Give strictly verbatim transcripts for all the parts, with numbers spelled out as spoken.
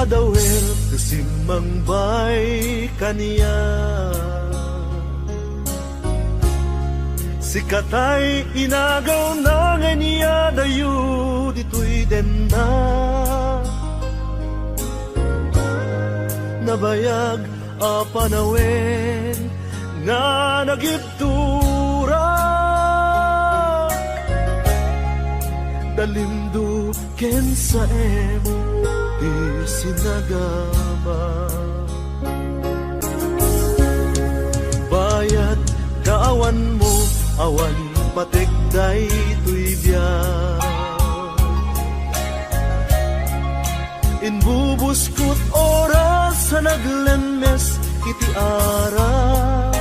Dawel ti simmangbay kaniak. Sika tay inagawna nga ania dayo ditoy denna. Nabayag a panawen nga nagibturak. Dalimdo ken saem ti sinagaba. Bayat kaawanmo, awan patek daytoy biag. Imbubuskot oras a naglemmes iti arak.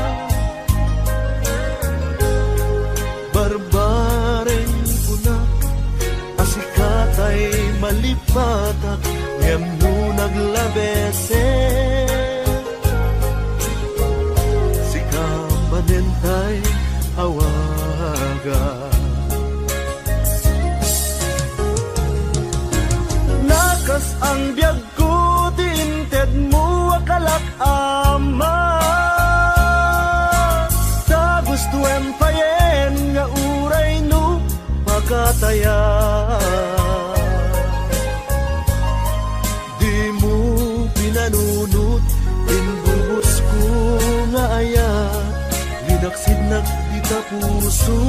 Barbareng kunak a sika tay malipatak, ngem no naglabesek, sika manen tay awaga. Nakas-an biagko ti intedmo a kalak, Ama. Ta gustoem payen nga uray no pakatayan. Dimo pinanunot ti imbubusko nga ayat, linaksidnak dita puso.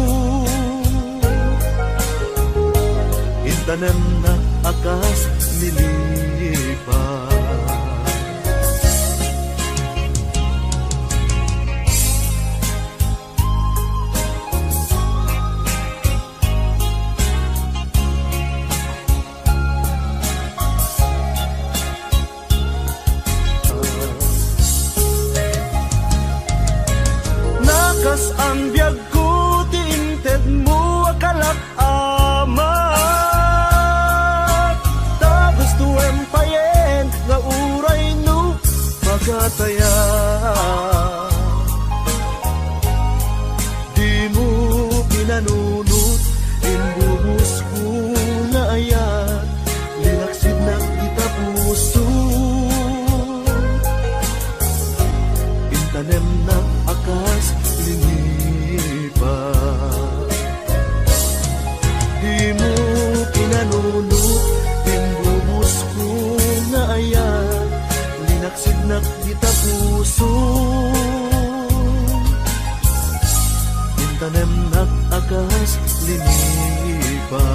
Intanemnak a kas lilipa. Nakas-an biagko ti intedmo a kalak, Ama. Ta gustoem payen nga uray no pakatayan. Dimo pinanunot ti imbubusko nga ayat, linaksidnak dita puso. Intanemnak a kas linipa. Dimo pinanunot ti imbubusko nga ayat, linaksidnak dita puso. Intanemnak a kas linipa.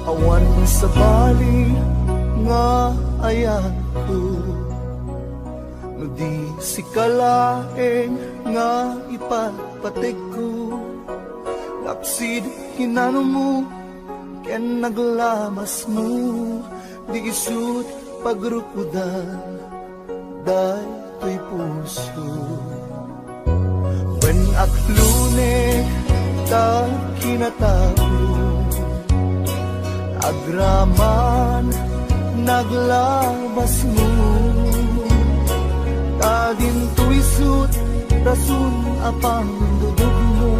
Awan sabali nga ayatko, no di sika laeng nga ipatpategko. Lapsid kinanomo ken naglabasmo, di isut' pagrukodan daytoy puso. Wen aklone ta kinatabo, agraman naglabasmo. Ta dinto isut' rason a pangdudugmo,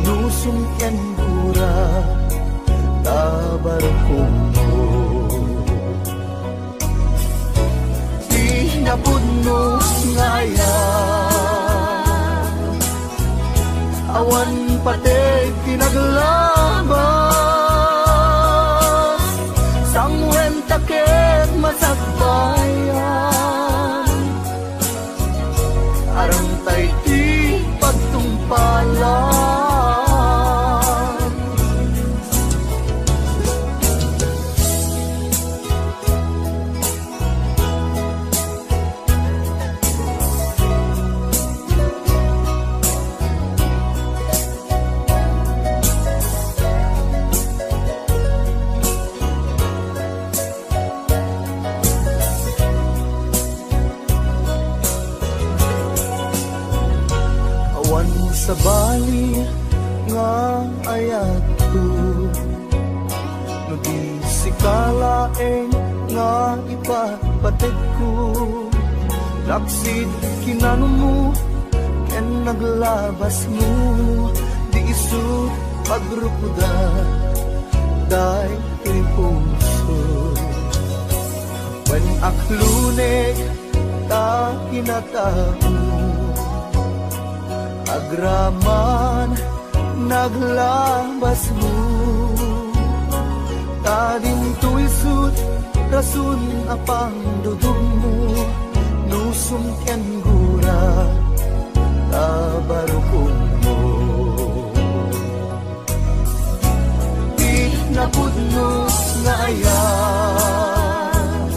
no sumkenko ra ta barkokmo. Ti napudno nga ayat, awan pateg ti naglabas. Sanguen ta ket Sabali nga ayatko, no di sika laeng nga ipatpateg ko, laksid kinanmo ken naglabasmo, di isu agrukoda daytoy puso. Wen akluneg ta kinatao, agraman naglabasmo. Ta dinto isut rason a pangdudugmo, nusum ken gura ta barukonmo. Ti napudno nga ayat,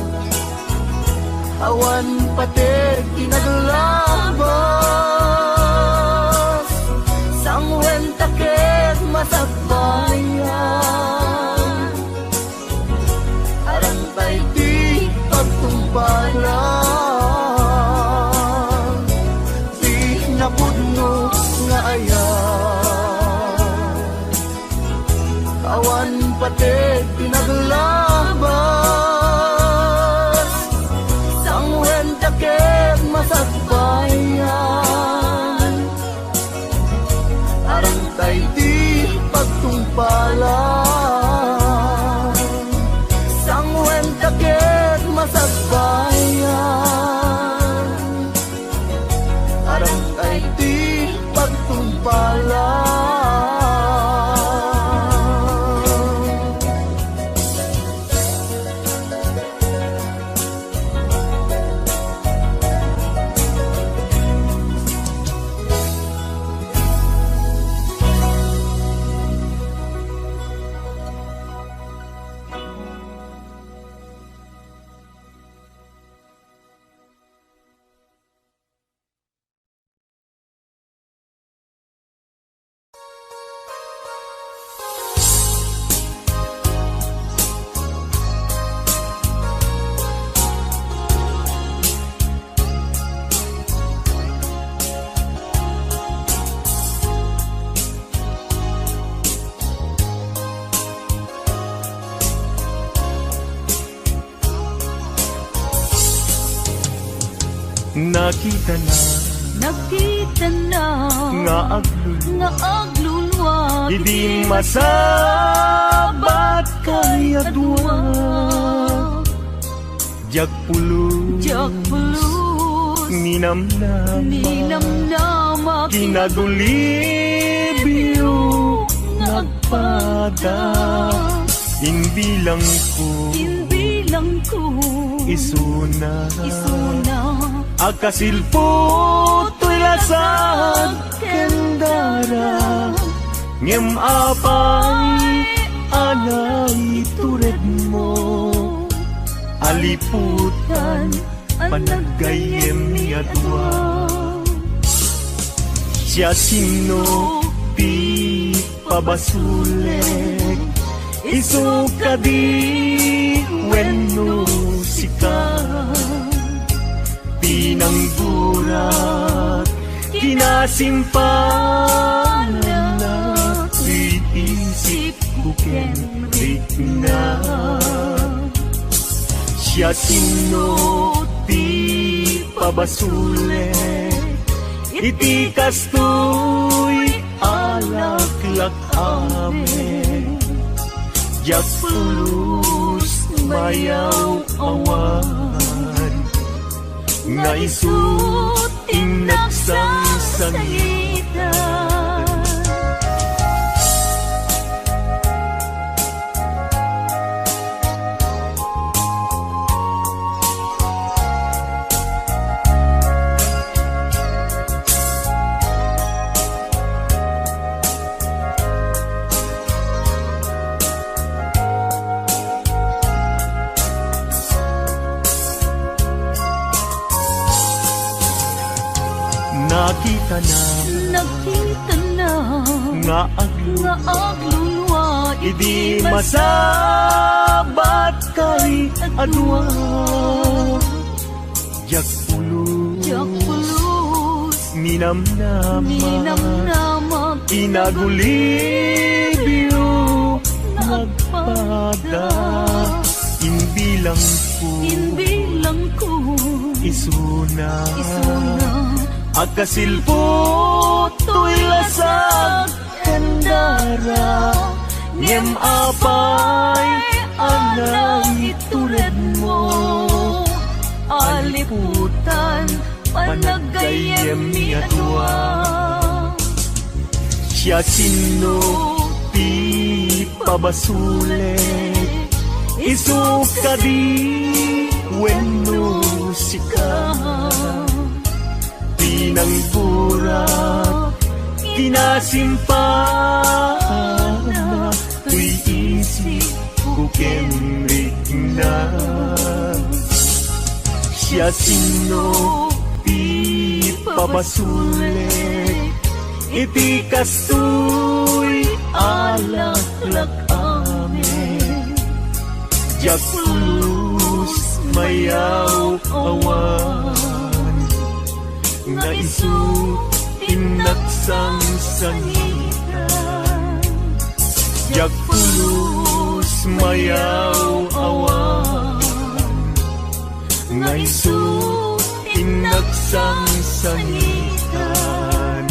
awan pateg ti naglabas, sangwenta ket masakbayan. Arantay ti pagtungpalan, ti napudno nga ayat. Awan pateg ti naglabas, sangwenta ket masakbayan. Arantay ti pagtungpalan, sangwenta ket masakbayan. Arantay ti pagtungpalan. Nakitana, nakitana nga aglulua, nga aglulua, idi masabat kay a dua. Diak pulos, diak pulos, ninamnama, ninamnama, kinagulibio nga agpada. Imbilangko, imbilangko, isuna, isuna, a kasilpo toy lasag ken dara. Ngem apay a naituredmo a liputan a naggayyem ni a dua. Siasino ti pabasolek, isu kadi wenno sika? Pinanggurak, kinasimpanan, isipko ken rikna. Siasino ti pabasolek iti kastoy a laklak-amen? Diak pulos mayaw-awan nga isu ti nagsangsangitan. Nakitana, nakitana nga aglu-, nga aglulua, idi masabat kay a dua. Diak pulos, diak pulos, Ninamnama, ninamnama, inagulibyo, nagpada. Inbilangko, inbilangko, isuna, isuna, a kasilpo toy lasag ken dara. Ngem apay a naituredmo a liputan panaggayyemmi a dua. Siasino ti pabasolek? Isu kadi wenno sika? Pinanggurak, kinasimpana, toy isip ko ken rikna. Siasino ti pabasolek iti kastoy a laklak-amen? Diak pulos mayaw-awan nga isu ti nagsangsangitan. Diak pulos mayaw-awan nga isu ti nagsangsangitan.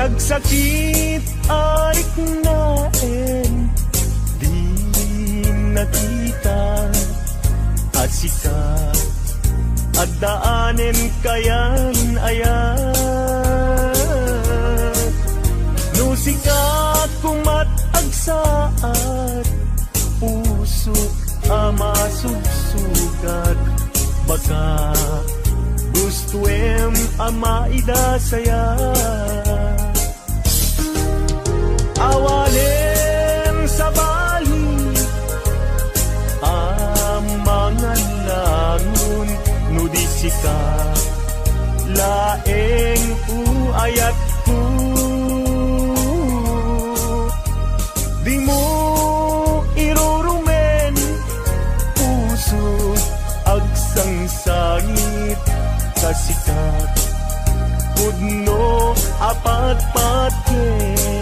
Nagsakit a riknaen, di nakita a sika, addaanen kayan-ayat. No sika komat agsaad, pusok a masugsugat, baka gustuem a maidasayat. Awanen sabali a mangallangon no di sika laeng o ayatko. Dimo irurumen, puso, agsangsangit ka sika, pudno a patpatkek.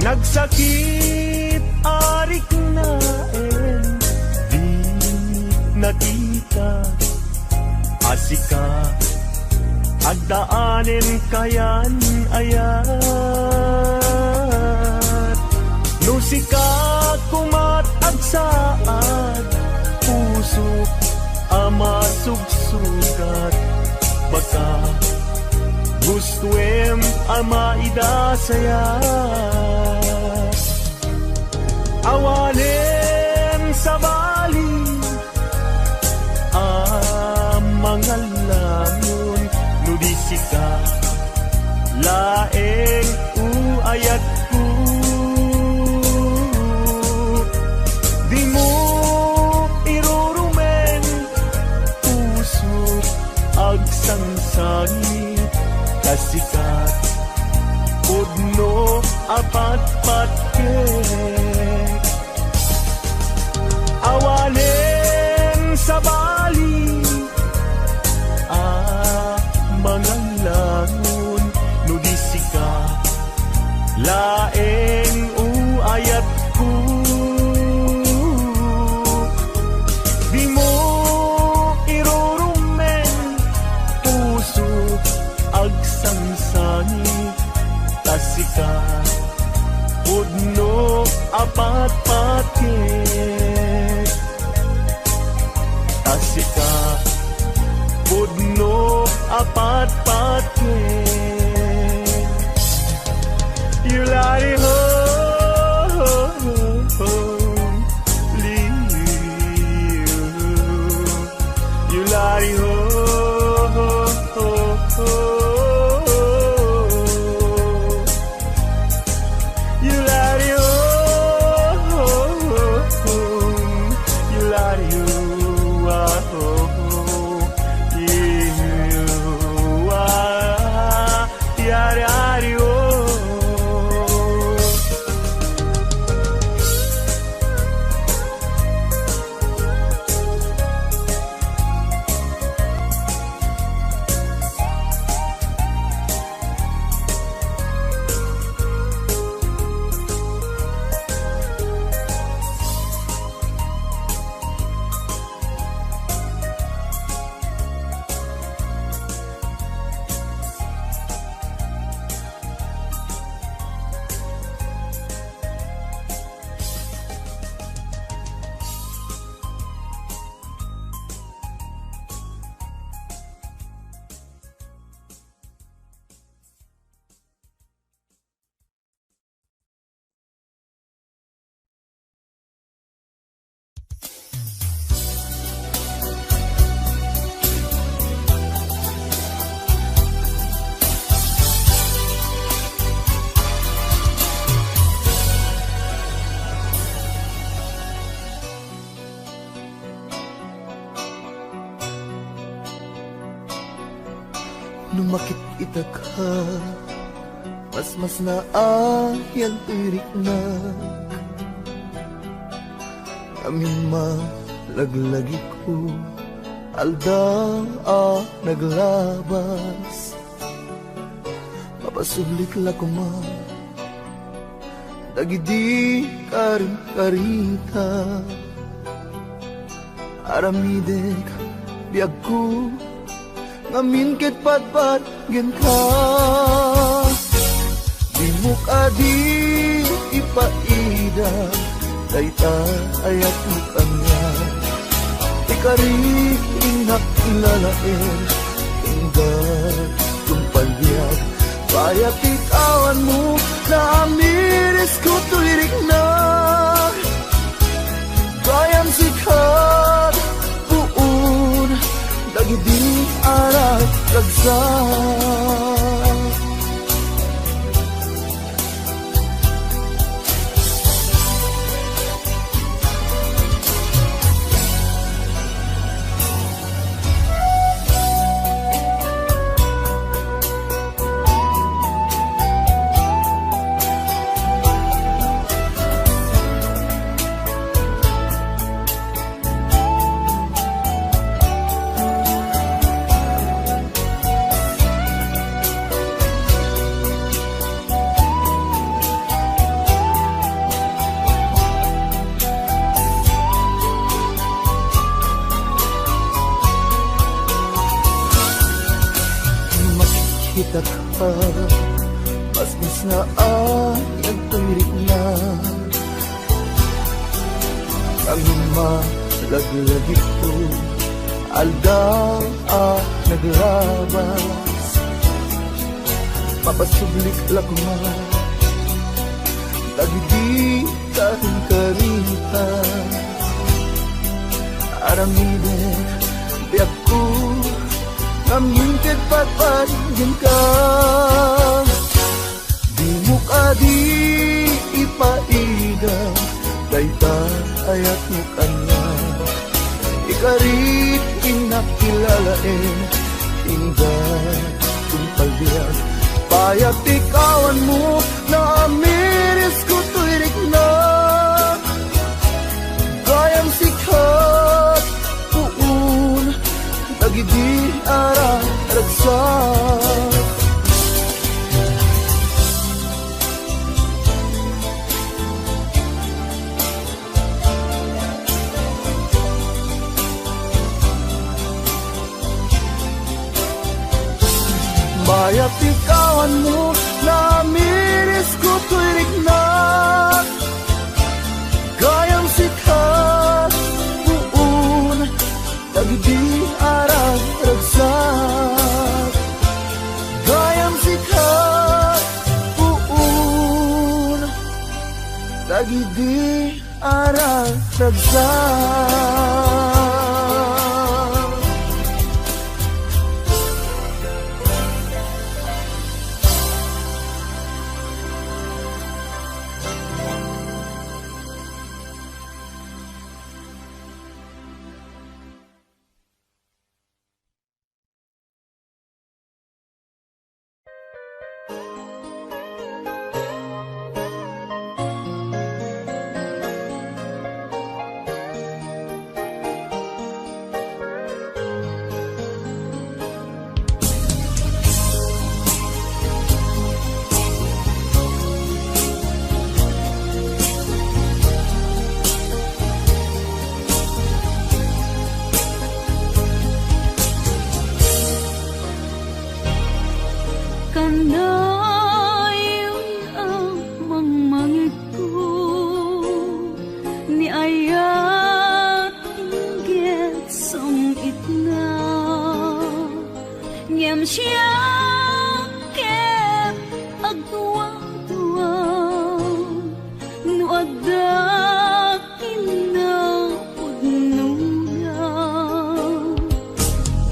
Nagsakit a riknaen, di nakita a sika, addaanen kayan-ayat. No sika komat agsaad, puso a masugsugat, baka gustuem a maidasayat. Awanen sabali a mangallangon no di sika laeng o ayatko. Dimo irurumen, puso, agsangsangit ka sika, pudno a patpatkek. Awanen sabali a mangallangon no di sika laeng o ayatko. Dimo irurumen, puso, Pudno a patpatget. Ta sika pudno a patpatget. Yulari ho, liw. Yulari ho, ho, ho, ho. Yulari ho, ho, ho, ho. Yulari ho, ah, ho, ho. Yulari ho. No makit-itak, masmasnaayan ti riknak. Amin malaglagipko, aldaw a naglabas. Mapasublik la koma dagidi karimkarita. Aramidek, biagko, ngamin ket patpatgenka. Dimo kadi ipaida dayta a yatmo kaniak. Ikarit, innak ti lalaem, inggad tungpal biag. Bayat ti kawanmo, naamirisko toy riknak. Gayam sika, puon dagidi a ragsak. Makitaka, masmasnaayan toy riknak. Amin malaglagipko, aldaw a naglabas. Mapasublik la koma dagidi karimkarita. Aramidek, biagko, ngamin ket patpatgenka. Dimo kadi ipaida dayta a yatmo kaniak. Ikarit, innak ti lalaem, inggad tungpal biag. Bayat ti kawanmo, naamirisko toy riknak. Gayam sika, puon dagidi a raragsak. Bayat ti kawanmo, naamirisko Kutoy riknak, gayam sika, puon, dagidi a ragragsak. Gayam sika, puon, dagidi a ragragsak. Kanayon a mangmangegko ni ayat inggit sam-itna, ngem siak ket agduaduam no adda kinapudnona.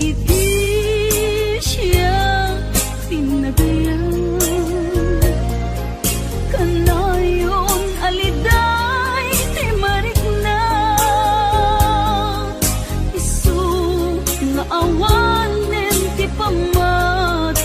Idi siak tinagayam, kanayon a liday ti marikna. Isu nga awanen ti pammat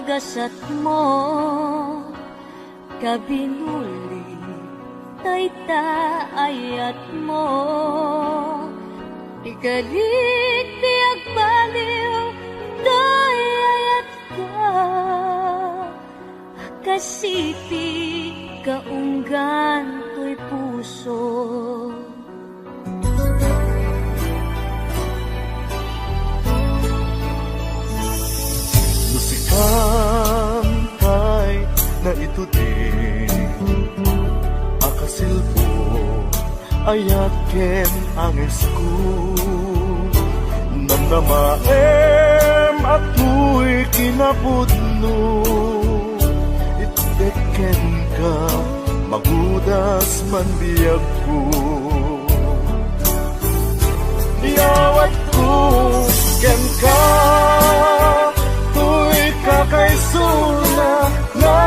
gasatmo, kabinuli dayta ayatmo. Ikalik ti agbaliw, tay ayatka, a kas iti kaunggan toy puso. No sikan pay naitudi a kasilpo, ayat ken angesko, namnamaem a toy kinapudno, itdek kenka, magudas man biagko. Iyawatko kenka, toy kakaisuna nga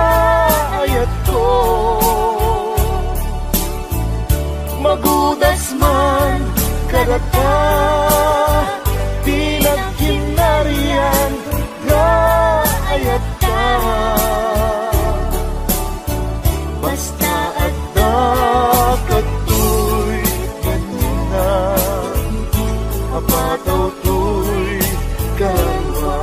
ayatko. Magudas man kadata ti nagkinnarian nga ayatta. Basta adda kadtoy ganna, a patawtoy karua.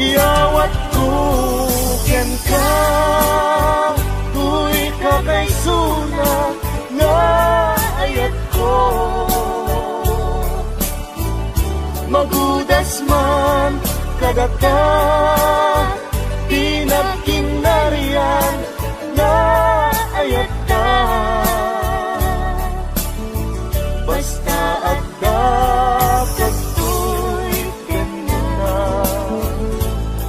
Iyawatko kenka, toy kakaisuna nga ayatko. Magudas man kadata ti nagkinnarian nga ayatta. Basta adda kadtoy kenna,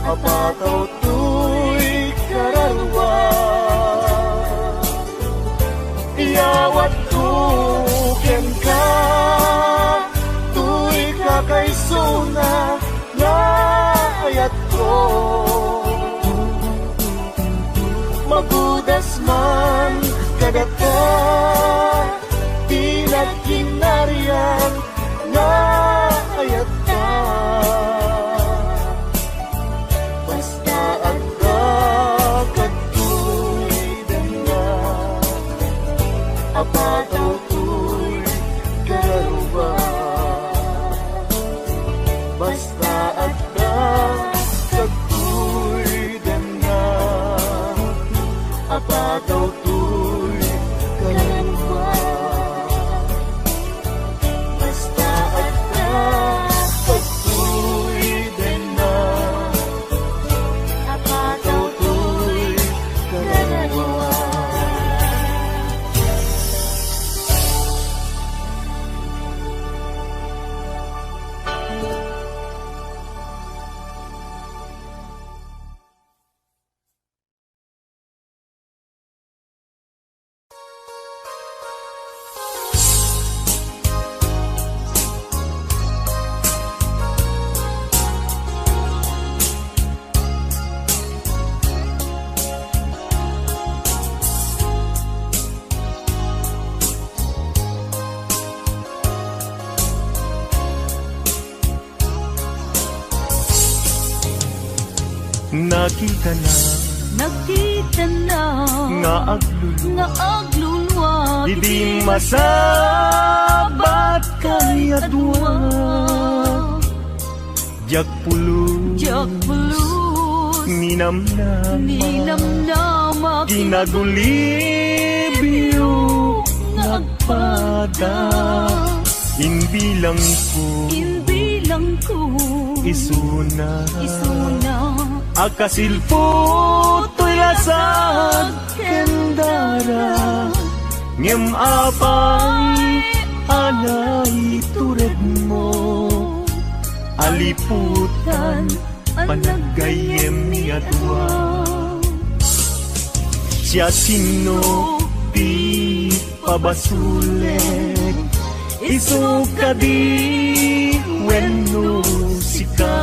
a patawtoy kararua. Iyawatko kenka, toy kakaisuna nga ayatko. Magudas man kadata ti nagkinnarian nga ayatta. Basta adda kadtoy denna, a patawtoy kararua. Basta adda kadtoy denna, a patawtoy kararua. Basta adda kadtoy denna, a patawtoy kararua. Nakitana, nakitana nga agluluwa, nga agluluwa, idi masabat kayatwa. Diak pulos, diak pulos ninamnama, ninamnama, kinagulibyo nga agpada. Imbilangko, imbilangko isuna, isuna, a kasilpo toy lasag ken dara. Ngem apay a naituredmo a liputan a naggayyemmi a dua? Siasino ti pabasolek? Isu kadi wenno sika?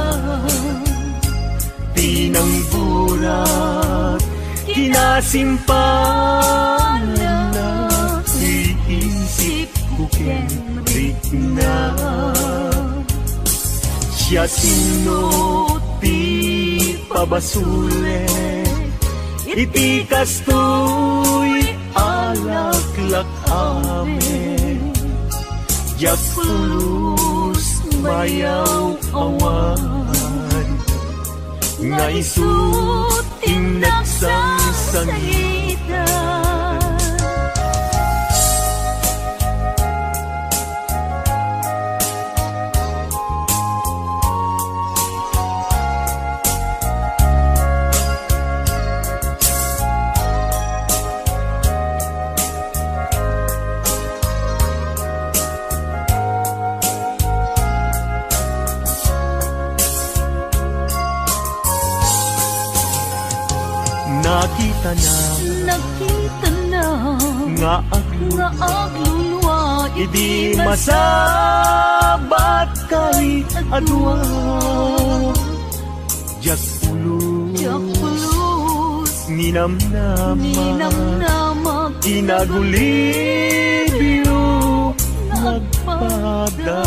Ti nangburak, kinasimpalanna, iisipko ken rikna. Siasino ti pabasolek iti kastoy a laklak-amen? Diak pulos mayaw-awan nga isu ti nagsangsangitan. Nakitana, nakitana nga ag-, nga aglulua idi masabatkay a dua. Diak pulos, diak pulos ninamnama, ninamnama, kinagulibyo nagpada.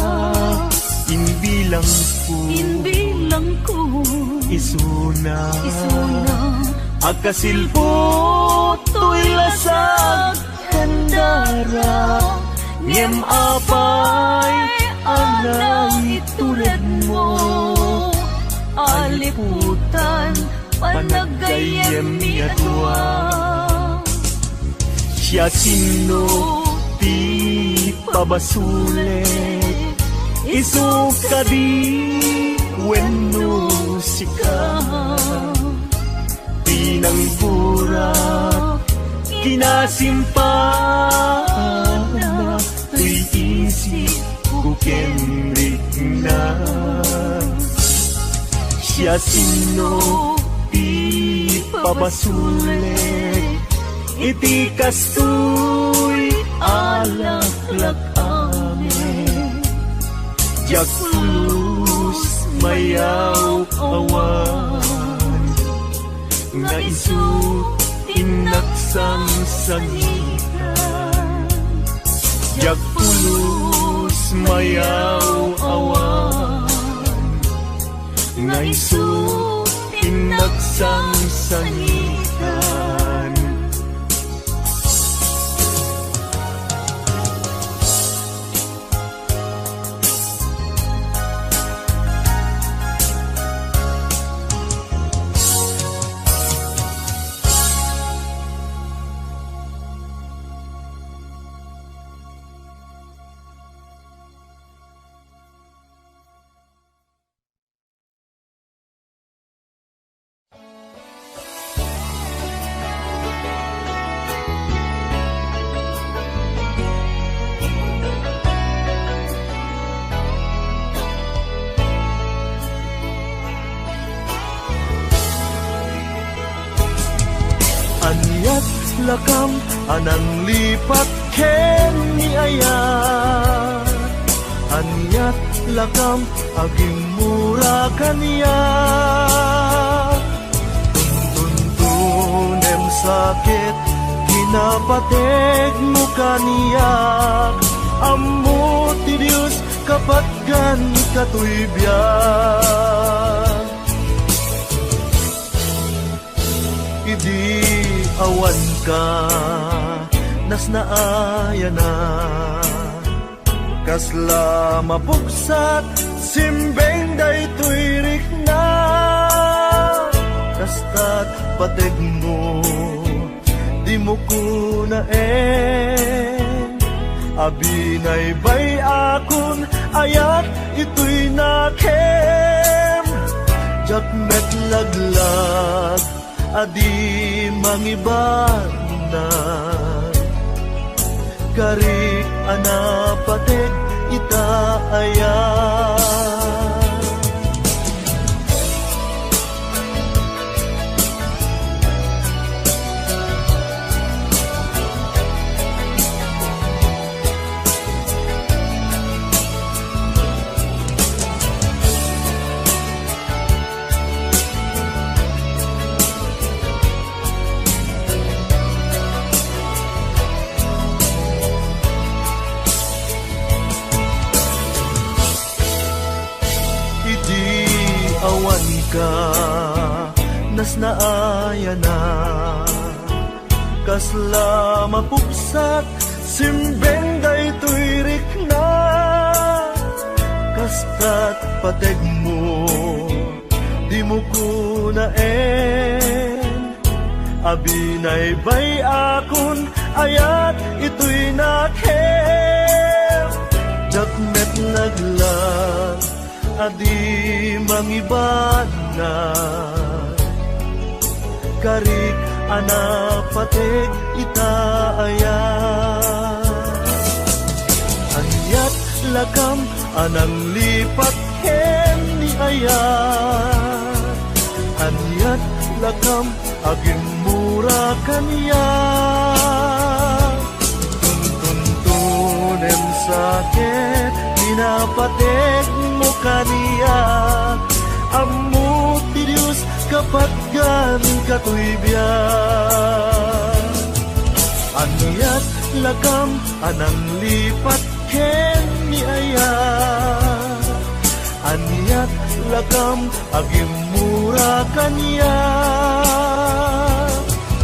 Imbilangko, imbilangko isuna, isuna a kasilpo toy lasag ken dara. Ngem apay a naituredmo a liputan a naggayyemmi a dua? Siasino ti pabasolek? Isu kadi wenno sika? Ti nangburak, kinasimpalanna, toy isipko ken rikna. Siasino ti pabasolek iti kastoy a laklak-amen? Diak pulos mayaw-awan nga isu ti nagsangsangitan. Diak pulos mayaw-awan nga isu ti nagsangsangitan. Aniat lakam a nanglipat ken ni ayat? Aniat lakam agimmura kaniak? Tuntunem sakit, kinapategmo kaniak. Ammo ti Dios kapatgan katoy biag. Idi awanka, nasnaayanak. Kasla mapuksat, simbeng daytoy rikna. Kasta't pategmo, dimo kunaen a binaybay-akon, ayat itoy nakem. Diak met laglag a di mangibanag. Karik a napateg ita aya. Idi awan ka, nasnaayan a. Kasla mapubsat, simbeng daytoy rikna. Kasta't pategmo, dimo kunaen a binaybay-akon, ayat itoy nakem. Diak met naglan a di mangibanag. Karik a napateg ita aya. Aniat lakam a nanglipat ken ni aya. Aniat lakam a gimmura kaniak. Tuntuntunem sa ket pinapategmo kaniak. Ammo ti Dios kapatgan katoy biag. Aniat lakam a nanglipat ken ni aya. Aniat lakam a gimmura kaniak.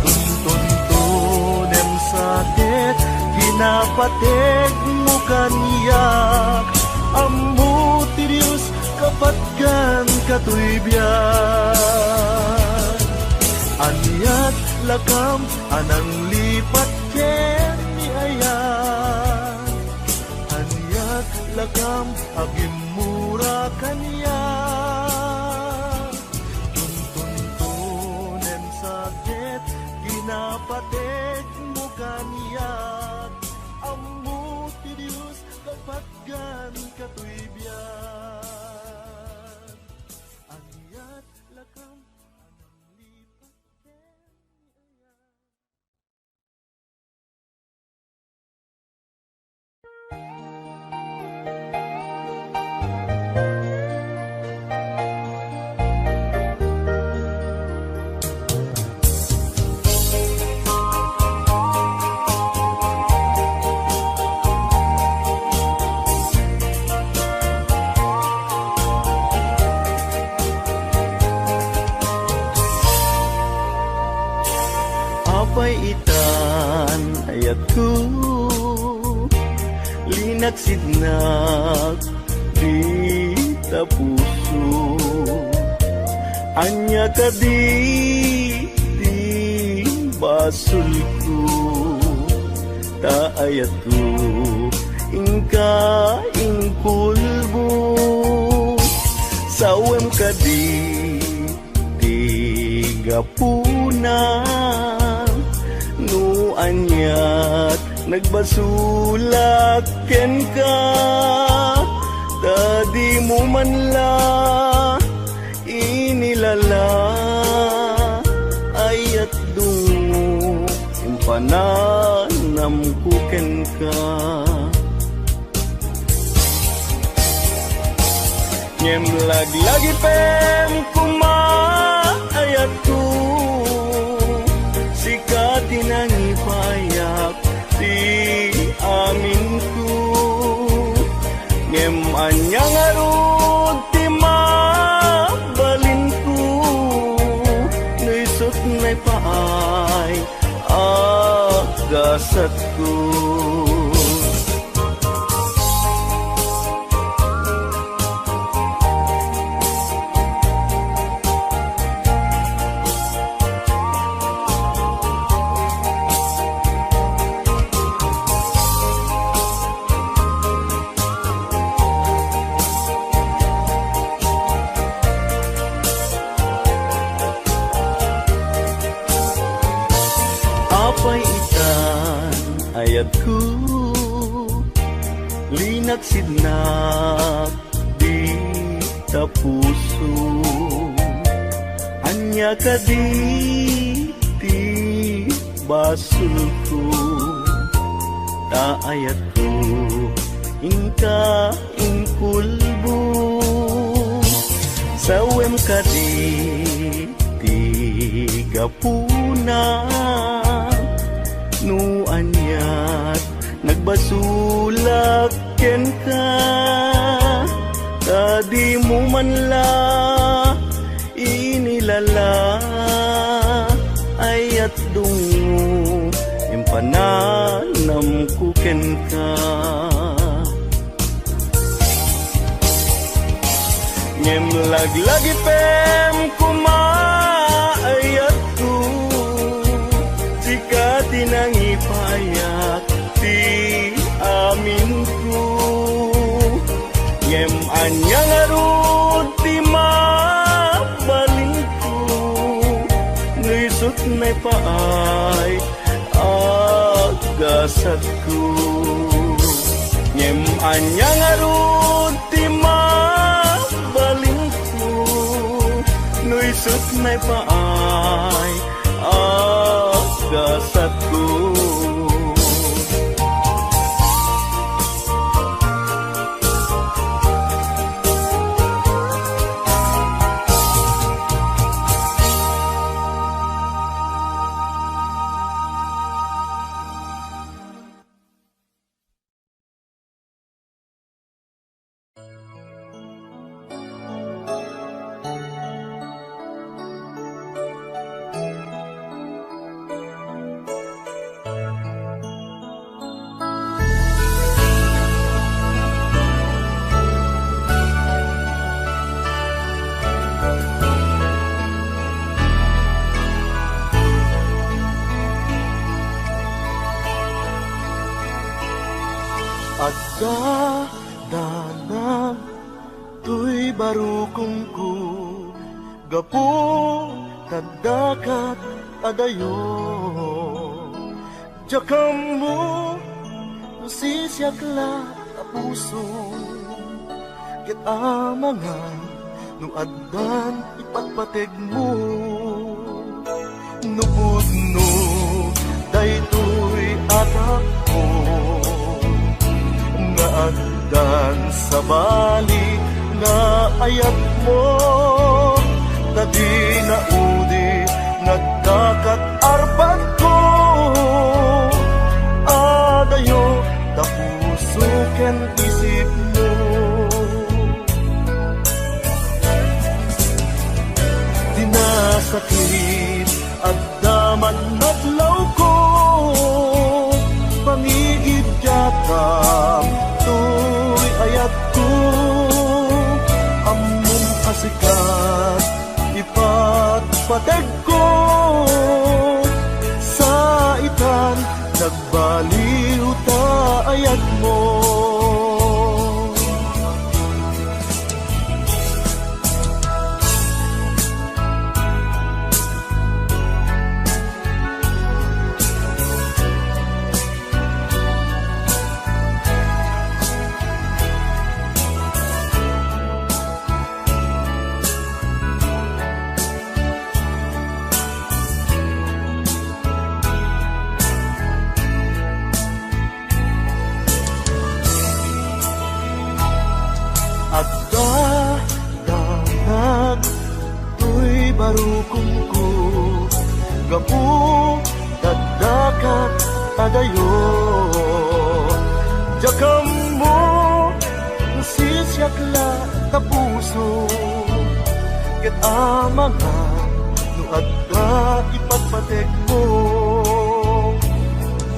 Tuntuntunem sa ket pinapategmo kaniak. Ammo ti Dios kapatgan katoy biag. Aniat lakam a nanglipat ken ni aya. Aniat lakam a gimmura kaniak. Tuntuntunem sa ket pinapategmo kaniak. Ammo ti Dios kapatgan katoy biag. Aniat lakam a nanglipat ken ni aya. Apay itan ayatko, linaksidnak dita puso. Ania kadi ti basolko, ta ayatko, inka inkulbo. Sawem kadi ti gapuna no aniat nagbasolak kenka, ta dimo man la inilala. Ayat dungngo, impananamko kenka. Ngem laglagipem koma, ayatko, sika ti nangipaayap ti aminko. Ngem ania ngarud ti mabalinko no isut' naipaay a gasatko? Apay itan ayatko, Linaksidnak dita puso. Ania kadi ti basolko? Ta ayatko, inka inkulbo. Sawem kadi ti gapuna? No aniat nagbasolak kenka, ta dimo man la inilala, ayat dungngo, impananamko kenka. Ngem laglagipem koma, ayatko, sika ti nangipayak ti aminko. Ngem ania ngarud ti mabalinko, no isut' naipaay a gasatko? Ngem ania ngarud ti mabalinko, no isut' naipaay a gasatko? Adda danag toy barukongko, gapu ta addakat a dayo. Diak ammo no sisiak la a puso, ket amangan no addan ipatpategmo. No pudno daytoy a tapno nga addan sabali nga ayatmo, ta dina udi nga addakat arpadko. Adayo ta puso ken isipmo. Dina sakit, adda man madlawko, pangigiddiatam toy ayatko. Ammom a sikat ipatpategko, saitan nagbaliw ta ayatmo. Adda danag toy barukongko, gapu ta addakat a dayo. Diak ammo no sisiak la ta puso, ket amangan no adda ipatpategmo.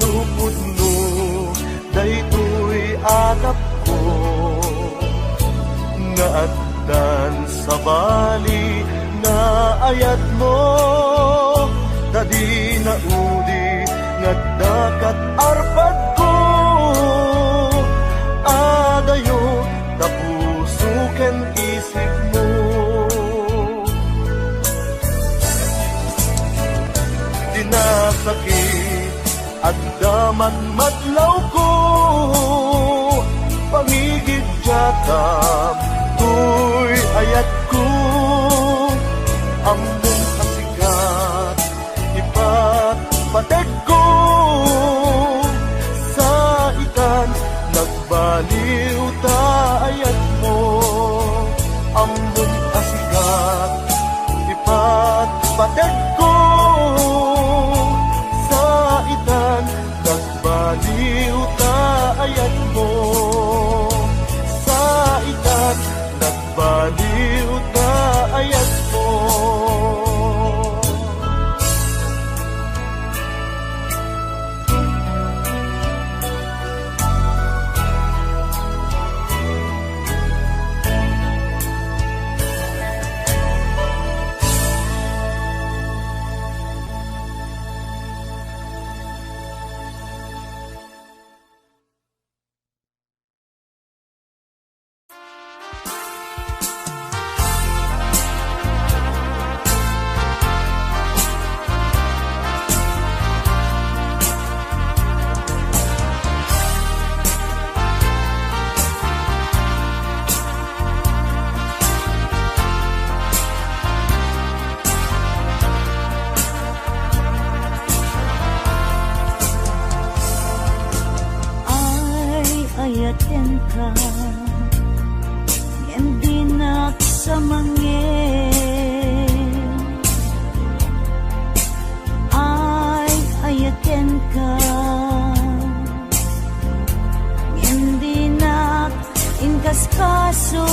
No pudno daytoy a tapno nga addan sabali nga ayatmo, ta dina udi nga addakat arpadko. Adayo ta puso ken isipmo. Dina sakit, adda man madlawko, Pategko, saitan, nagbaliw ta ayatmo. Ammom a sika, ipatpategko, saitan, nagbaliw ta ayatmo. Saitan, nagbaliw ta ayatmo. Ay, ayatenka, ngem dinak sa mangngeg. Ay, ayatenka, ngem dinak inkaskaso.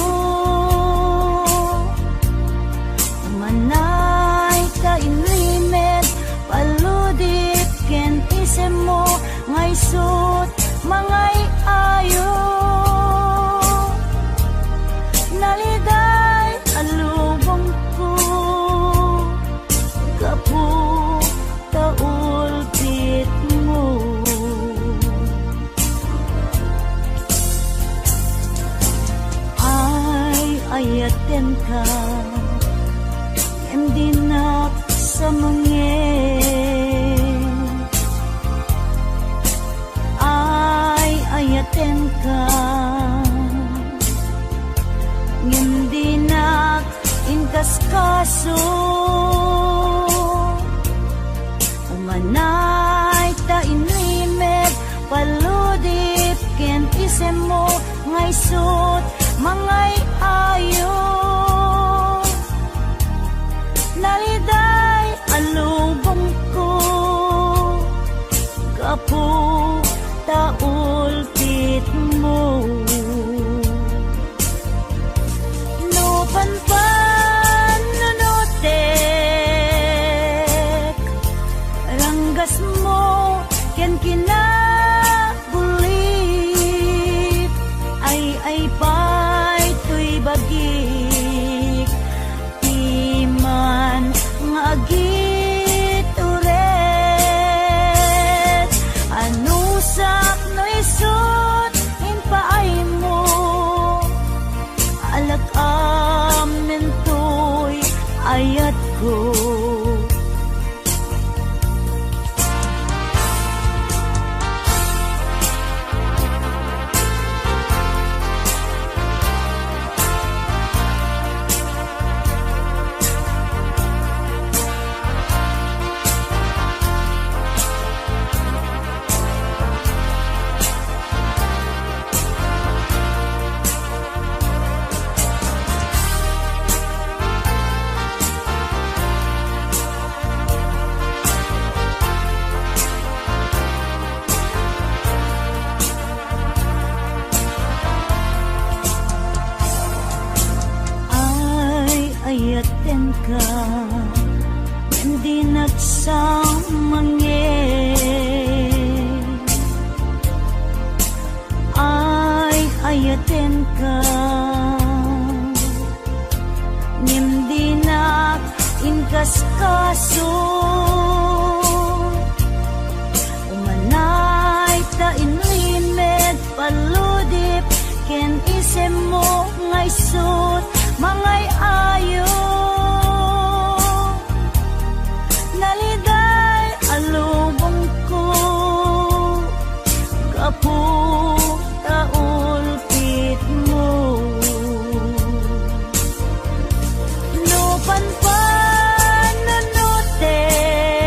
Umanay ta inlimed, paludip ken isemmo, nga isut' mangay-ayo. Naliday a lubongko, gapu ta ulpitmo. Ay, ayatenka, ngem dinak sa mangngeg. Ay, ayatenka, ngem dinak inkaskaso. Umanay ta inlimed, paludip ken isemmo, nga isut' mangay-ayo. Naliday a lubongko, gapu ta ulpitmo. No panpanunotek, ranggasmo ken kinabulit, ay-ay pay toy bagik, ti man nga agitured. Anusak no isut' impaaymo, alak-amen toy ayatko. Ay, ayatenka, ngem dinak sa mangngeg. Ay, ayatenka, ngem dinak inkaskaso. Umanay ta inlimed, paludip ken isemmo, nga isut' mangay-ayo. Naliday a lubongko, gapu ta ulpitmo. No panpanunotek,